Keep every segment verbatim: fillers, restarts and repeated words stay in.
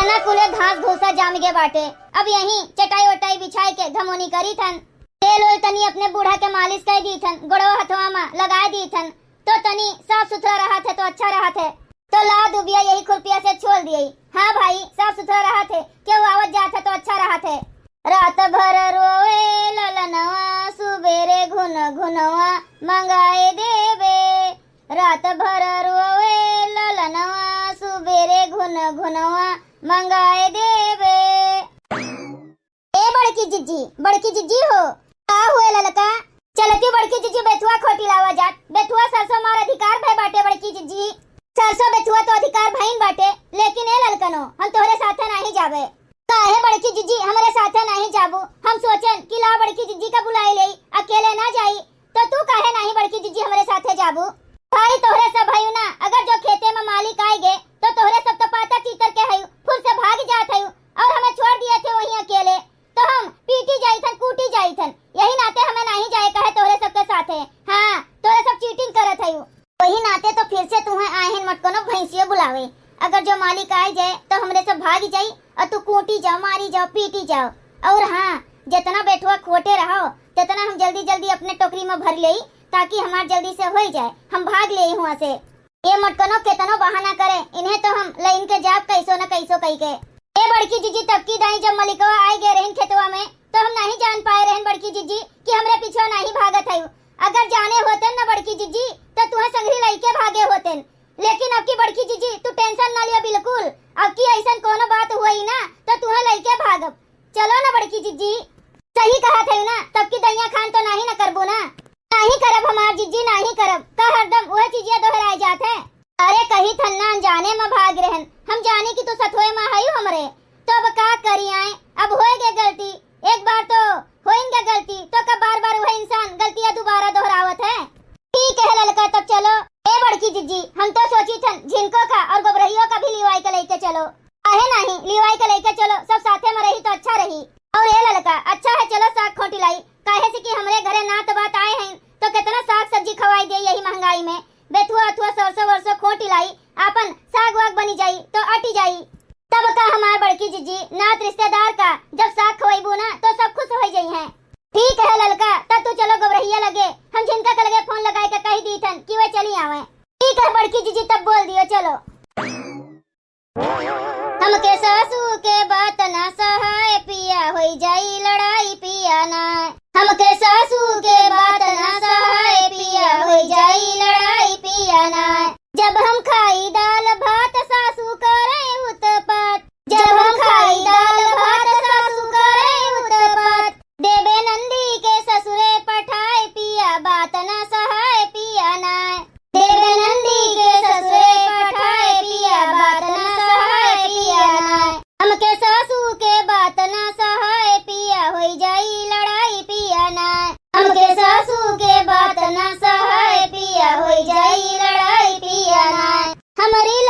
ना कुले घास भूसा जाम गे बाटे, अब यहीं चटाई वटाई बिछाई के घमोनी करी थन। तेल ओल तनी अपने बूढ़ा के मालिश कर दी थन, गोड़वा हथवा मा लगाए दी थन, तो तनी साफ सुथरा रहत है तो अच्छा रहत है। तो ला दुबिया यही खुरपिया से छोल दिए। हाँ भाई, साफ सुथरा रहत है, केहू आवत जात है तो अच्छा रहत है। रात भर रोवे ललनवा, सुबेरे घुन घुनवा मंगाए देबे। रात भर रोवे ललनवा, सुबेरे घुन घुनवा मंगाए देबे। ए बड़की जिज्जी, बड़की जिज्जी हो, का हुए ललका? चलती बड़की जिज्जी बेथुआ खोटी लावा जात, बेथुआ सरसों मार अधिकार भय बाटे बड़की जिज्जी। सरसों बेथुआ तो अधिकार भइन बाटे, लेकिन ए ललकनो, हम तोहरे साथे नाही जाबे। काहे बड़की जिज्जी हमरे साथे नाही जाबू? हम सोचेन कि ला बड़की जिज्जी का बुलाई लेई, अकेले ना जाई, तो तू काहे नाही बड़की जिज्जी हमरे साथे जाबू? भाई तोहरे सब हयू ना, अगर जो खेते में मालिक आए गे, तो तोहरे सब तो पातर चीतर के हयू, फुर से भाग जात हयू, और हमें छोड़ दिए थे वहीं अकेले, तो हम पीटी जाई थन, कूटी जाई थन। यही नाते हमें नाही जाए कहे तोहरे सबके साथे। हाँ, तोहरे सब चीटिंग करत हयू। वही नाते तो फिर से तुम्हें आए हैं मटकनो भैंसियो बुलावे। अगर जो मालिक आए जाए तो हमरे सब भागी जाई और तू कूटी जाओ, मारी जाओ, पीटी जाओ। और हाँ, जितना बेथुआ खोटे रहो, तितना हम जल्दी जल्दी अपने टोकरी में भर लेई, ताकि हमार जल्दी से होई जाए, हम भाग लेई हुआ से। ये मटकनो केतनो बहाना करे, इन्हें तो हम लइन के जाब कैसो न कैसो कई के। ए बड़की जिज्जी, तबकी दाई जब मलिकवा आए गए रहन खेतवा में, तो हम नाही जान पाए रहन बड़की जिज्जी कि हमरे पीछे नाही भागत हयू। अगर जाने होते न बड़की जिज्जी, तो तुहे संगरी लइके भागे होते। लेकिन अब की बड़की जिज्जी, तू टेंशन ना लियो बिल्कुल। अब की ऐसन कोनो बात हुई ना, तो तुहे लइके भागब। चलो ना बड़की जिज्जी, सही कहत है ना, तब की दैया खान तो नाही न करबू ना। नाही करब हमार जिज्जी, नाही करब। का हरदम वह चीजिया दोहराए जात है? अरे कही थन ना अनजाने में भाग रहन, हम जानी कि तू सथोए में हयू हमरे। तो अब का करी आए, अब होए गए गलती, एक बार तो होइन गए गलती, तो का बार बार वह इंसान गलतियां दोबारा दोहरावत है? ठीक है ललका, तब चलो। ए बड़की जिज्जी, हम तो सोची थन झिनको का और गोबरहियो का भी लिवाई के लेके चलो। काहे नाही, लिवाई के लेके चलो, सब साथे में रही तो अच्छा रही। और ए ललका, अच्छा है, चलो साग खोटी लाई, काहे से कि हमरे घरे नात बात आए हैं, तो कितना साग सब्जी खवाई दे यही महंगाई में। बेथुआ अथुआ सरसों वरसों खोटी लाई, आपन साग वाग बनी जाई, तो अटी जाई। तब का हमार बड़की जिज्जी, नात रिश्तेदार का जब साग खवैबू ना, तो सब खुश हो जाई हैं। ठीक है ललका, तब तू चलो गोबरहिया लगे, हम झिनका के लगे फोन लगाए के कही दी थन कि वे चली आवे। ठीक है बड़की जिज्जी, तब बोल दियो, चलो। हमके सासू के बात ना सहाय पिया, होई जाई लड़ाई पिया ना। हमके सासू के बात ना सहाय पिया, होई जाई लड़ाई पिया ना। जब हम खाई दाल भात सासू करे उत्पात, जब हम खाई दाल भात सासू करे उत्पात। देबे नंदी के ससुरे पठाए पिया, बात ना सहाय पिया ना। देबे नंदी के ससुरे पठाए पिया, बात ना सहाय पिया ना। हमके सासू के बात ना सहाय पिया, होई जाई लड़ाई पिया ना। हमके सासू के बात ना सहाय पिया, होई जाई लड़ाई पिया ना। हमरी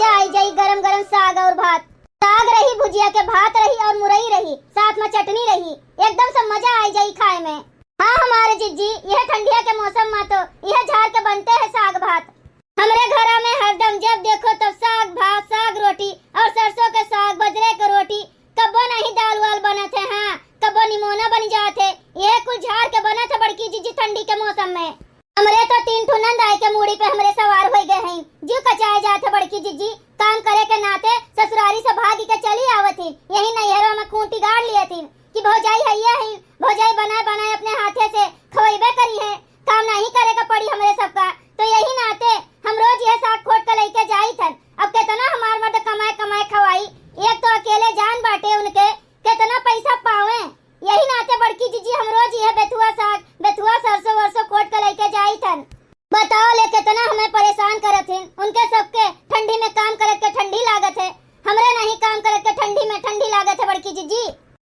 मजा आई जाई गरम गरम साग और भात। साग रही, भुजिया के भात रही और मुरई रही, साथ में चटनी रही, एकदम से मजा आई जाई खाए में। हाँ हमारे जिज्जी, यह ठंडिया के मौसम में तो यह झार के बनते हैं साग भात। हमरे घरा में हरदम जब देखो तब साग भात, साग रोटी और सरसों के साग, बजरे के रोटी, कब्बो नहीं दाल वाल बनत है, हाँ, कब्बो निमोना बन जात है। यह कुल झार के बनत है बड़की जिज्जी ठंडी के मौसम में। हमरे तो तीन ठो नंद आए के मूड़ी पे हमरे सवार होइ गए हैं। जीव कचाए जात है बड़की जिज्जी, काम करे के नाते ससुरारी से भागी के चली आवत ही। यही नैहरवा में खूंटी गाड़ लिए थी कि भौजाई हइये ही, भौजाई बनाए बनाए अपने हाथे से खवैबे करी है, काम नहीं करे के पड़ी हमरे सबका। तो यही नाते हम रोज यह साग खोट के लेके जाई थन। अब केतना हमार मर्द कमाए कमाए खवाई, एक तो अकेले जान बाटे उनके, केतना पैसा पावे। यही नाते बड़की जिज्जी हम रोज यह बेथुआ साग, बेथुआ सरसों वरसों खोट के लेके जाई थन। बताओ ले केतना हमें परेशान करत हिन, उनके सबके ठंडी में काम करत के ठंडी लागत है, हमरे नहीं काम करत के ठंडी में ठंडी लागत है बड़की जिज्जी।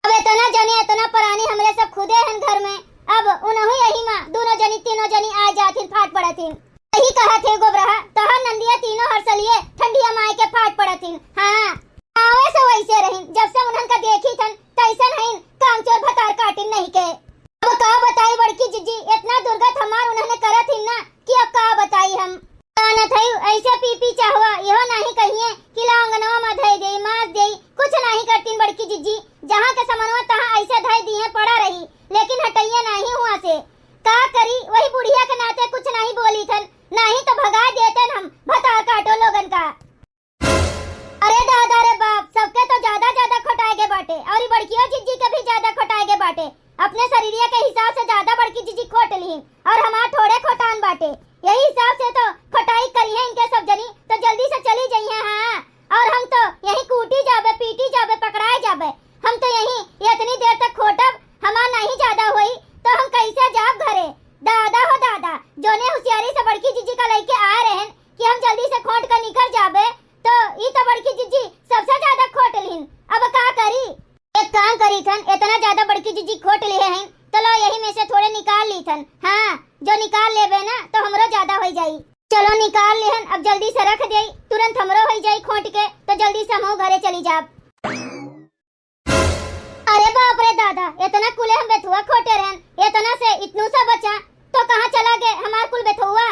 अब इतना जने इतना परानी हमरे सब खुदे हन घर में, अब उनहु यही माँ दोनों जनी तीनों जनी आ जात हिन, फाट पड़त हिन। यही कहत है गोबरहा, तोहर नंदिया तीनों हर सलिए ठंडिया माई के फाट पड़त हिन। हाँ, आवे से वैसे रहिन, जब से उन्हन का देखी थन तैसन हइन, काम चोर भतार काटिन नहीं के। अब का बताई बड़की जिज्जी, इतना दुर्गत हमार उन्हने करत हिन ना कि अब का बताई हम। जानत हई, ऐसे पी पी चाहवा, यहो नाही कहिए कि ला अंगनवा में धई देई, माज देई, कुछ नाही करतीन बड़की जिज्जी। जहाँ के समनवा तहाँ ऐसे धई दिए पड़ा रही, लेकिन हटइए नाही हुआ से। का करी, वही बुढ़िया के नाते कुछ नाही बोली थन, नाही तो भगा देतन हम भतार काटो लोगन का। अरे दादा रे बाप, सबके तो ज्यादा ज्यादा खोटाए के बाटे, और ई बड़कियो जिज्जी के भी ज्यादा खोटाए के बाटे। अपने शरीरिया के हिसाब से ज्यादा बड़की जिज्जी खोट ली, और हमार थोड़े खोटान बाटे। यही हिसाब से तो खोटाई करी है इनके सब जनी, तो जल्दी से चली जाई है। हाँ, और हम तो यही कूटी जाबे, पीटी जाबे, पकड़ाए जाबे। हम तो यही इतनी देर तक खोटब, हमार नहीं ज्यादा होई तो हम कैसे जाब घरे? दादा हो दादा, जोने होशियारी से बड़की जिज्जी का लेके आए रहन कि हम जल्दी से खोट कर निकल जाबे, तो ई तो बड़की जिज्जी सबसे ज्यादा खोट लिहिन। अब का करी? एक काम करी थन, इतना ज्यादा बड़की जिज्जी खोट लिहे हैं, तो लो यही में से थोड़े निकाल ली थन। हाँ, जो निकाल लेबे ना तो हमरो ज्यादा होई जाई। चलो निकाल लिहन, अब जल्दी से रख देई, तुरंत हमरो होई जाई खोट के, तो जल्दी से हमहू घरे चली जाब। अरे बाप रे दादा, इतना कुले हम बेथुआ खोटे रहन, इतना से इतनू सा बचा, तो कहाँ चला गए हमार कुल बेथुआ?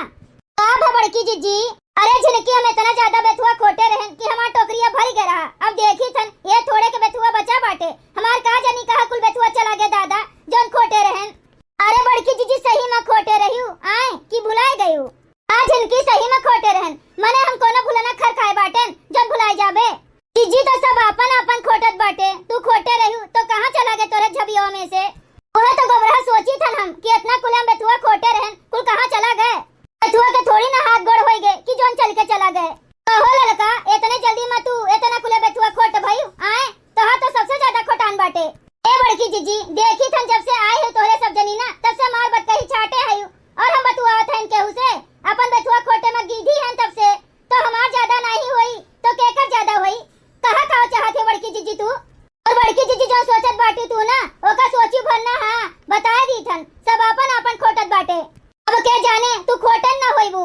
का भा बड़की जिज्जी? अरे झिनकी, हम इतना ज्यादा बेथुआ खोटे रहन कि हमार टोकरिया भर गए रहा। अब देखी थन, ये थोड़े के बेथुआ बचा बाटे, हमार का जानी कहाँ कुल बेथुआ चला गए दादा, जौन खोटे रहन। अरे बड़की जिज्जी, सही में खोटे रहियो, आए कि भुलाए गयो? आज इनकी सही में खोटे रहन, मने हम कोनो भुलना खर खाए बाटेन, जौन भुलाए जाबे। जिज्जी तो सब आपन आपन खोटत बाटे, तू खोटे रहू तो कहाँ चला गए तोरे झबियो में से? उहे तो गोबरहा सोची थन हम कि इतना कुल हम बेथुआ खोटे रहन, कुल कहाँ चला गए? बेथुआ के थोड़ी ना हाथ गोड़ होई गए कि जौन चल के चला गए। कहो ललका, इतने जल्दी में तू इतना कुले बेथुआ खोट भई, आए? तोहार तो सबसे ज्यादा खोटान बाटे। ए बड़की जिज्जी, देखी थन जब से आए है तोहरे सब जनी ना, तब से मार बतकही छाटे है, और हम बतुआवत हन केहू से, अपन बेथुआ खोटे में गीधी हन तब से, तो हमार ज्यादा नाही होई, तो केकर ज्यादा होई? कहा का चाहत है बड़की जिज्जी तू? और बड़की जिज्जी जो सोचत बाटी तू ना, ओका सोची भर ना, हाँ, बताए दी थन, सब आपन आपन खोटत बाटे। अब के जाने तू खोटन ना होइबू।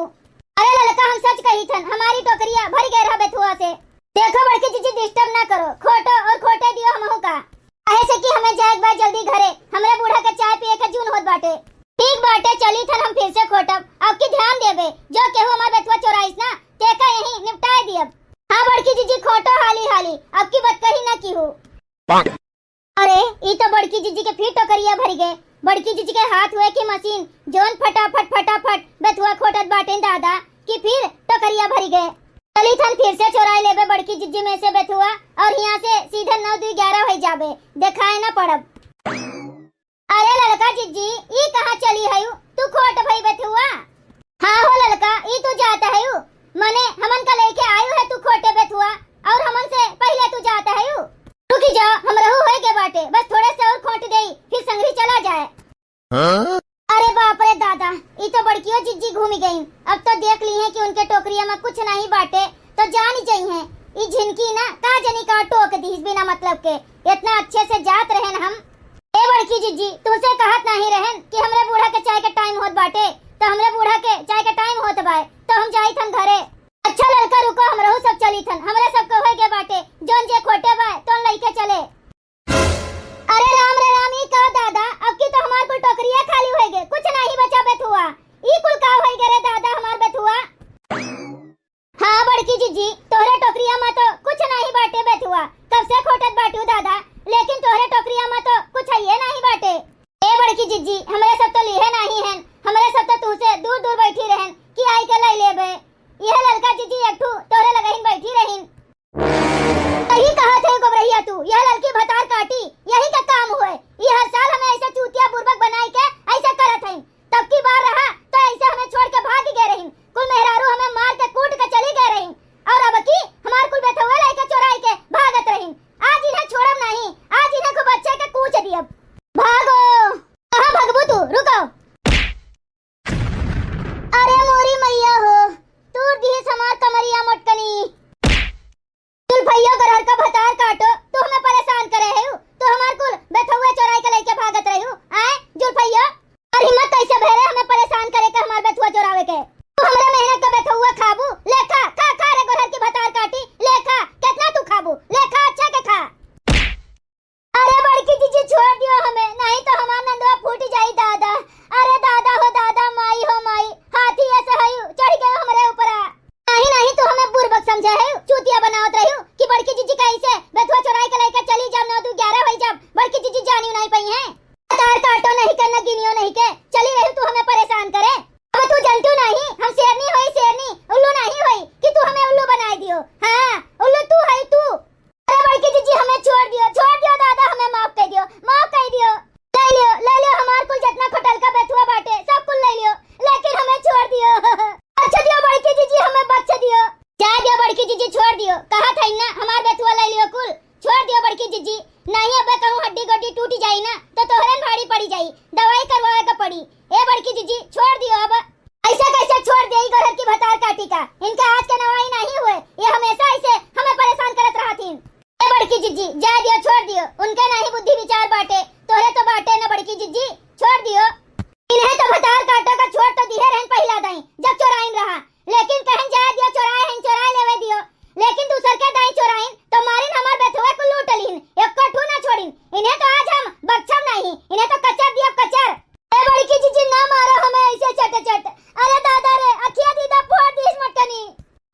अरे ललका, हम सच कही थन, हमारी टोकरिया भर गए रहा बेथुआ से। देखो बड़की जिज्जी, disturb ना करो, खोटो और खोटे दियो हमहू का। काहे से कि हमें जाए के बा जल्दी घरे, हमरे बूढ़ा के चाय पिए के जून होत बाटे। ठीक बाटे, चली थन हम फिर से खोटब। अब की ध्यान देबे, जो केहू हमार बेथुआ चोराइस ना, तेका यहीं निपटाए दियब। हाँ बड़की जिज्जी, खोटो हाली हाली, अब की बतकही ना कीहू। अरे, ई तो बड़की जिज्जी के फिर टोकरिया भरी गए। बड़की जिज्जी के हाथ हुए की मशीन, जौन फटाफट फटाफट बेथुआ खोटत बाटेन दादा, कि फिर टोकरिया भरी गए। चली थन फिर से चोराए लेबे बड़की जिज्जी में से बेथुआ, और हियाँ से सीधे नौ दुई ग्यारह होई जाबे, देखाए ना पड़ब। अरे ललका जिज्जी, ई कहाँ चली हयू? तू खोट भई बेथुआ। हाँ हो ललका, ई तू जात हयू, मने हमन का लेके आयू है तू खोटे बेथुआ, और हमन से पहिले तू जात हयू। रुकी जा, हमरहू होए के बाटे, बस थोड़े से और खोट देई, फिर संगरी चला जाए। हाँ? अरे बाप रे दादा, ई तो बड़कियो जिज्जी घूमी गईं। अब तो देख ली है कि उनके टोकरिया में कुछ नहीं बाटे, तो जानी जाई है। ई झिनकी ना का जनी का टोक दीस बिना मतलब के, इतना अच्छे से जात रहन हम। ए बड़की जिज्जी, तुमसे कहत नहीं रहन कि हमरे बूढ़ा के चाय के time होत बाटे, तो हमरे बूढ़ा के चाय के time होत बाय, तो हम जाई थन घरे। अच्छा ललका रुको, हमरहू सब चलित हन, हमरे सब के होइगे बाटे, जौन जे खोटे बा, तौन लइके चले। अरे राम रे राम, ई का दादा, अब की तो हमार कुल टोकरिया खाली होइगे, कुछ नाहीं बचा बेथुआ। ई कुल का होइगे रे दादा हमार बेथुआ? हाँ बड़की जिज्जी, तोहरे टोकरिया मा तो कुछ नाहीं बाटे बेथुआ, कब से खोटत बाटू दादा, लेकिन तोहरे टोकरिया मा तो कुछ हइये नाहीं बाटे। ए बड़की जिज्जी, हमरे सब तो लिहे नाहीं हन, हमरे सब तो तुहसे दूर दूर बैठी रहन कि आइके लइ लेबे। यह ललका जिज्जी एक ठू तोहरे लगहिन बैठी रहिन। सही कहत है गोबरहिया तू, यह ललकी भतार काटी, यही का काम होए। ई हर साल हमें ऐसे चूतिया बुर्बक बनाइके ऐसे करत हइन। तब की बार रहा तो ऐसे हमें छोड़ के भाग गए रहिन। कुल मेहरारू हमें मार के कूट के चली गए रहिन। और अब की हमार कुल बेथुआ लइके चोराइके भागत रहिन। आज इन्हें छोड़ब नाहीं, आज इन्हें खूब अच्छे के कूच दियब। भागो। कहाँ भगबू तू? रुको। अरे मोरी मैया हो, तूर दिहिस हमार कमरिया मोटकनी। जुल्फैयो गरहर का भतार काटो, तू हमें परेशान करे हेउ, तू हमार कुल बेथुआ चोराइके लइके भागत रहिउ, आय जुल्फैयो? और हिम्मत कैसे भय रे हमें परेशान करे के, हमार बेथुआ चोरावे के? तू हमरे मेहनत का बेथुआ खाबू, ले खा, खा, खा रे गरहर की भतार काटी, ले खा, कितना तू खाबू, ले खा, अच्छा के खा। अरे बड़की जिज्जी छोड़ दियो हमें, नाहीं तो हमार नंदवा फूट जाई दादा। अरे दादा हो दादा, माई हो माई, हाथी ऐसे हई चढ़ गयो हमरे ऊपरा। नाहीं नाहीं, तू हमें बुर्बक समझे हेउ, चूतिया बनावत रहिउ कि बड़की जिज्जी का ऐसे बेथुआ चोराइके लइके चली जाब, नौ दू ग्यारह होई जाब, बड़की जिज्जी जानियो नाहीं पइहैं। तार काटो नाहीं के, न गिनियो नाहीं के, चली रहिउ तू हमें परेशान करे। अब तू जनतू नाहीं, हम शेरनी होई शेरनी, उल्लू नाहीं होई कि तू हमें उल्लू बनाई दियो। हाँ, उल्लू तू हई तू। अरे बड़की जिज्जी हमें छोड़ दियो, छोड़ दियो दादा, हमें माफ कर दियो, माफ कर दियो। ले लियो, ले लियो हमार कुल जितना खटल का बेथुआ बाटे, सब कुल ले लियो, लेकिन हमें छोड़ दियो। बख्श दियो बड़की जिज्जी, हमें बख्श दियो। जाए दियो बड़की जिज्जी, छोड़ दियो। कहा था ना हमार बेथुआ ले लियो कुल, छोड़ दियो बड़की जिज्जी। नाहीं अबे कहूँ हड्डी गोड्डी टूट जाई ना तो तोहरे भारी पड़ी जाई, दवाई करवावे के पड़ी। ए बड़की जिज्जी छोड़ दियो अब। ऐसे कैसे छोड़ दे ई गरहर की भतार काटी का? इनका आज के नवाई नाहीं हुए, ये हमेशा ऐसे हमें परेशान करत रहत हिन। ए बड़की जिज्जी, जाए दियो, छोड़ दियो, उनके नाहीं बुद्धि विचार बाटे, तोहरे तो बाटे न बड़की जिज्जी, छोड़ दियो। इन्हें तो भतार काटो का छोड़ तो दिहे रहन पहिला दाई, जब चोराइन रहा, लेकिन कहन जाए दियो, चोराए हन, चोराए लेवे दियो, लेकिन दूसर के दाई चोराइन तो मारिन हमार बेथुआ कुल लूट लिहिन, एको ठू ना छोड़िन। इन्हें तो आज हम बख्शब नाहीं, इन्हें तो कचर दियो, कचर। ए बड़की जिज्जी, ना मारो हमें ऐसे चट चट। अरे दादा रे, अखिया दीदा फोड़ दीस मटकनी।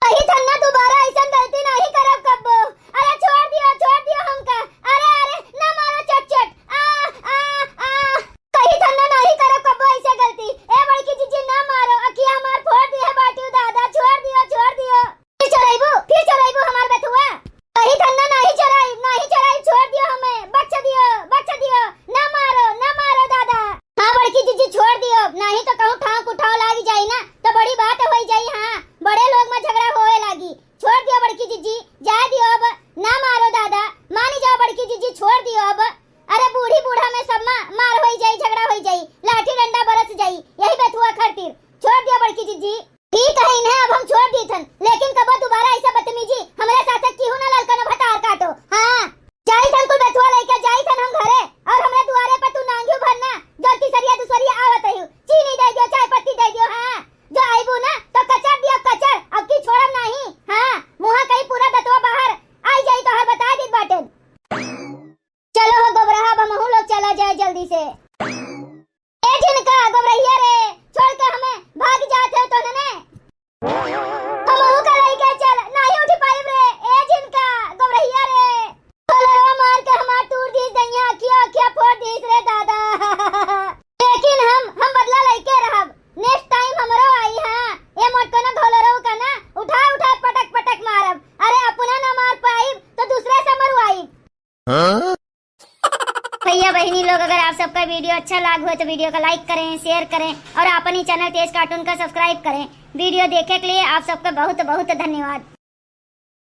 कही थन ना दोबारा ऐसन गलती नाहीं करब कब्बो। अरे छोड़ दियो, छोड़ दियो हमका। अरे, अरे, ना मारो चट चट। आ, आ, आ। कही थन ना नाहीं करब कब्बो ऐसे गलती। ए बड़की जिज्जी, ना मारो, अखिया हमार फोड़ दिहे बाटियो दादा, छोड़ दियो, छोड़ दियो। फिर चोराइबू, फिर चोराइबू हमार बेथुआ। कही थन ना नाहीं चोराइब, नाहीं चोराइब, छोड़ दियो हमें, बख्श दियो, बख्श दियो, ना मारो, ना मारो दादा। हाँ बड़की जिज्जी छोड़ दियो, नाहीं तो कहूँ ठाँव कुठाव लाग जाई ना तो बड़ी बात होई जाई। हाँ, बड़े लोग मा झगड़ा होए लागी। छोड़ दियो बड़की जिज्जी, जाए दियो अब, ना मारो दादा, मानी जाओ बड़की जिज्जी, छोड़ दियो अब। अरे बूढ़ी बूढ़ा में सब मा मार होई जाई, झगड़ा होई जाई, लाठी डंडा बरस जाई, यही बेथुआ खातिर। छोड़ दियो बड़की जिज्जी। ठीक है, इन्हें अब हम छोड़ दी थन, लेकिन कबो दोबारा ऐसा बदतमीजी हमरे साथे किहू ना ललकनो भतार काटो। हाँ, जाई थन कुल बेथुआ लइके जाई थन हम घरे, और हमरे दुआरे पर तू नांगियो भरना, जो तीसरिया दुसरिया आवत रहियो, चीनी दे दियो, चाय पत्ती दे दियो। हाँ, जो आइबू ना तो कचर दियो कचर, अब की छोड़ब नाहीं। हाँ, मुँहा कहीं पूरा दतवा बाहर आई जाई तोहर, बताए देत बाटेन। चलो हो गोबरहा, अब हमहू लोग चला जाए जल्दी से। ए झिनका गोबरहिया रे, छोड़ के हमें भाग जात है तोहने। हमहू का लइके चल, नाहीं उठ पाइब रे। ए झिनका गोबरहिया रे, ढोलरवा मार के हमार तूर दीस दहिया, अखिया अखिया फोड़ दीस रे दादा। लेकिन हम, हम बदला लइके रहब, next time हमरो आई। हाँ, ये मोटकनो ढोलरवा का ना उठा उठा पटक पटक मारब। अरे अपना ना मार पाइब तो दूसरे से मरवाइब। हाँ? भैया बहिनी लोग, अगर आप सबका video अच्छा लाग हो तो video का like करें, share करें और अपन ही channel तेज cartoon का subscribe करें। Video देखे के लिए आप सबका बहुत बहुत धन्यवाद।